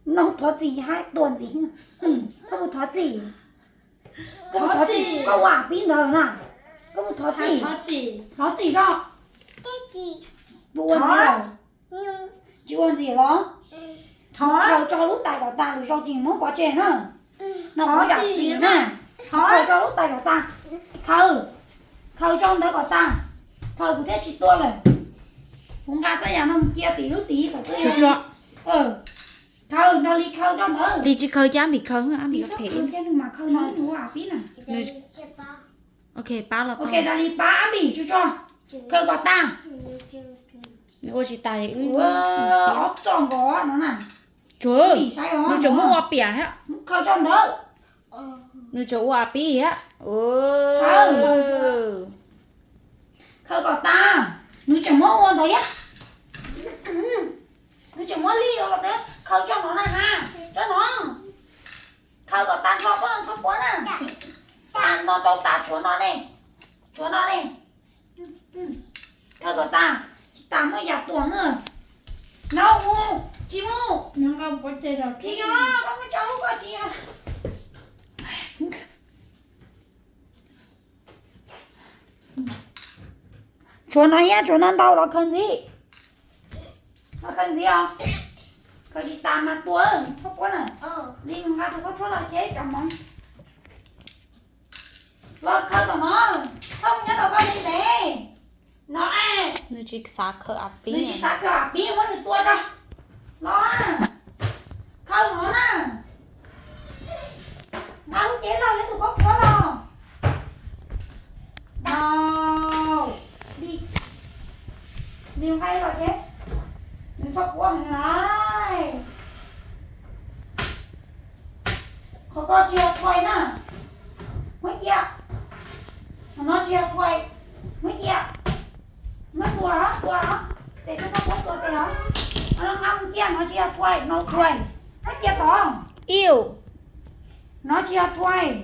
Noj thov txim hais tuaj ntxiv. Koj mus thov txim. Koj mus thov txim, koj ua pib ntawd na. Koj mus thov txim. Thov txim zog. Ua ntxiv lawm. Tsis ua ntxiv los? Khaws tso lub tais kom tas, lwm zaus tsis muab pov tseg na. No kuv zam txim na. Khaws tso lub tais kom tas. Khaws, khaws tso ntawd kom tas. Khaws kuv thiaj tsis tua lawm. Kuv nqa txoj yam no mus cia tim lub tid kom txoj yam. Khaws, nrog Lis khaws tso ntawd. Lis tsis khaws, cia Ab Npis khaws, Ab Npis phem. Lis tsis khaws, cia nws mam khaws no, nws ua pib na. Ok, pab los. Ok, nrog Lis pab Ab Npis tso tso. Khaws kom tas. Nws ua tsis tas. Ob txoj nkaus no na. Tsuav, nws tseem muab ua piam thiab. Khaws tso ntawd. Nws tseem ua pib thiab. Khaws kom tas. Nws tseem muab ua ntawd thiab. Nws tseem muab li ua ntawd, khaws tso no na ha. Tso no. Khaws kom tas nrho koj nrho puab na. Tas no tau tas, tshuav no ne. Tshuav no ne. Khaws kom tas, tsis tas muaj yam tuam na. No mus, tsis mus. Tsis yog, koj muab tso ub, koj tsis yog. Tshuav no thiab, tshuav no ntau los khaws ntxiv. Los khaws ntxiv os. Khaws tsis tas mas tua, txhob puab na. Li mus nqa tus khaub tshuab los cheb cov mov. Los khaws tom no, khaws mus nyob tom koj li ntev. No, nws tsis xav khaws av pib, nws tsis xav khaws av pib, muab nws tua tso. Los, khaws no na. Nqa lub cev los, nqa tus khaub tshuab los. No, li, li nqa los ces nws txhob puab heev lawm. Qhov ko tsis yog thuais na, muab cia. Qhov no tsis yog thuais, muab cia. Muab tua, tua, tes koj txhob puab tua tes os. Qhov no nqa mus cia, no tsis yog thuais, no thuais. Muab cia tod. Iu, no tsis yog thuais.